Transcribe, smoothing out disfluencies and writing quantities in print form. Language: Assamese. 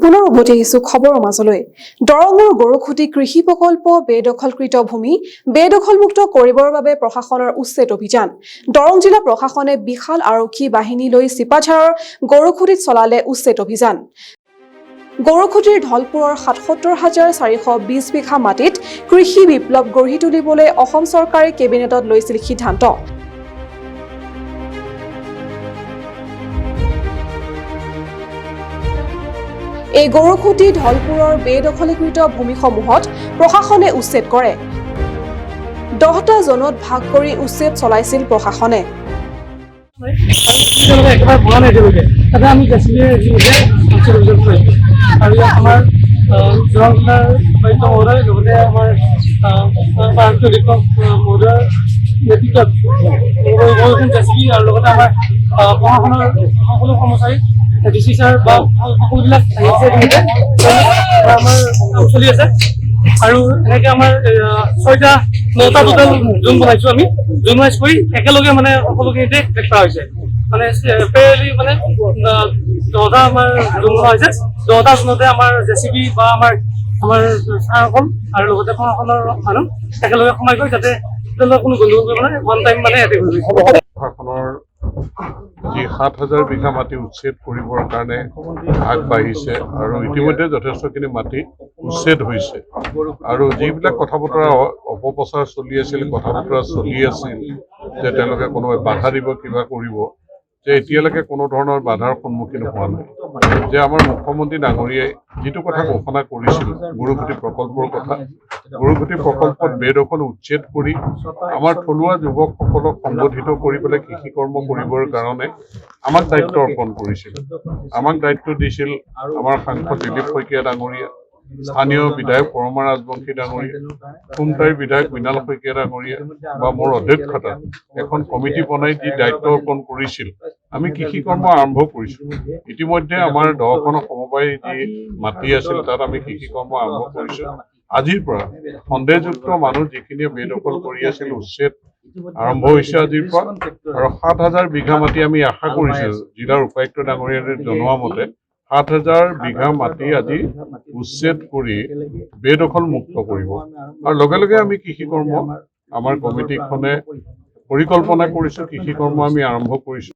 পুনৰ উভতি আহিছো খবৰৰ মাজলৈ। দৰঙৰ গৰুখুটি কৃষি প্ৰকল্প বেদখলকৃত ভূমি বেদখলমুক্ত কৰিবৰ বাবে প্ৰশাসনৰ উচ্ছেদ অভিযান। দৰং জিলা প্ৰশাসনে বিশাল আৰক্ষী বাহিনী লৈ চিপাঝাৰৰ গৰুখুটিত চলালে উচ্ছেদ অভিযান। গৰুখুটিৰ ধলপুৰৰ 77,420 বিঘা মাটিত কৃষি বিপ্লৱ গঢ়ি তুলিবলৈ অসম চৰকাৰে কেবিনেটত লৈছিল সিদ্ধান্ত। এই গৰুখুটি ধলপুৰৰ বেদখলীকৃত ভূমিসমূহত প্ৰশাসনে উচ্ছেদ কৰে। 10টা জ'নত ভাগ কৰি উচ্ছেদ চলাইছিল প্ৰশাসনে। তেওঁলোকে একেবাৰে পোৱা নাই তেওঁলোকে। তাতে আমি জেচিবিৰে ইতিমধ্যে উচ্ছেদ অভিযান কৰিছোঁ আৰু ইয়াত আমাৰ দৰং জিলাৰ উপায়ুক্ত মহোদয়, লগতে আমাৰ আৰক্ষী অধীক্ষক মহোদয়ৰ নেতৃত্বত বহুখন জেচিবি আৰু লগতে আমাৰ প্ৰশাসনৰ সকলো কৰ্মচাৰী, ডি চি ছাৰ বা সকলোবিলাক আহিছে। ইতিমধ্যে আমাৰ কাম চলি আছে আৰু এনেকে আমাৰ ছয়টা নটা টোটেল জোন বনাইছো আমি। জোন ৱাইজ কৰি একেলগে মানে সকলোখিনিতে শেষ কৰা হৈছে। মানে পেৰেলি মানে 10টা আমাৰ জোন বনোৱা হৈছে। 10টা জোনতে আমাৰ জেচিবি বা আমাৰ ছাৰসকল আৰু লগতে প্ৰশাসনৰ মানুহ একেলগে সোমাই গৈ যাতে তেওঁলোকৰ কোনো গণ্ডগোল কৰিব নোৱাৰে, ওৱান টাইম মানে এটেক হৈ গৈছে। প্ৰশাসনৰ যি 7000 বিঘা মাটি উচ্ছেদ কৰিবৰ কাৰণে আগবাঢ়িছে আৰু ইতিমধ্যে যথেষ্টখিনি মাটি উচ্ছেদ হৈছে। আৰু যিবিলাক কথা বতৰা অপপ্ৰচাৰ চলি আছিল, কথা বতৰা চলি আছিল যে তেওঁলোকে কোনোবাই বাধা দিব, কিবা কৰিব, যে এতিয়ালৈকে কোনো ধৰণৰ বাধাৰ সন্মুখীন হোৱা নাই। যে আমাৰ মুখ্যমন্ত্ৰী ডাঙৰীয়াই যিটো কথা ঘোষণা কৰিছিল গৰুখুটি প্ৰকল্পৰ কথা, গৰুখুটি প্ৰকল্পত বেদখল উচ্ছেদ কৰি আমাৰ থলুৱা যুৱকসকলক সংগঠিত কৰি পেলাই কৃষি কৰ্ম কৰিবৰ কাৰণে আমাক দায়িত্ব অৰ্পণ কৰিছিল। আমাক দায়িত্ব দিছিল আমাৰ সাংসদ দিলীপ শইকীয়া ডাঙৰীয়া, স্থানীয় বিধায়ক পৰমা ৰাজবংশী ডাঙৰীয়া, খুমটাইৰ বিধায়ক মৃণাল শইকীয়া ডাঙৰীয়া বা মোৰ অধ্যক্ষতাত এখন কমিটি বনাই যি দায়িত্ব অৰ্পণ কৰিছিল, আমি কৃষি কৰ্ম আৰম্ভ কৰিছোঁ। ইতিমধ্যে আমাৰ 10খন সমবায় যি মাটি আছিল, তাত আমি কৃষি কৰ্ম আৰম্ভ কৰিছোঁ। আজিৰ পৰা সন্দেহযুক্ত মানুহ যিখিনিয়ে বেদখল কৰি আছিল, উচ্ছেদ আৰম্ভ হৈছে আজিৰ পৰা। আৰু 7000 বিঘা মাটি আমি আশা কৰিছোঁ, জিলাৰ উপায়ুক্ত ডাঙৰীয়াই জনোৱা মতে 7000 বিঘা মাটি আজি উচ্ছেদ কৰি বেদখল মুক্ত কৰিব আৰু লগে লগে আমি কৃষি কৰ্ম আমাৰ কমিটিখনে পৰিকল্পনা কৰিছোঁ, কৃষি কৰ্ম আমি আৰম্ভ কৰিছোঁ।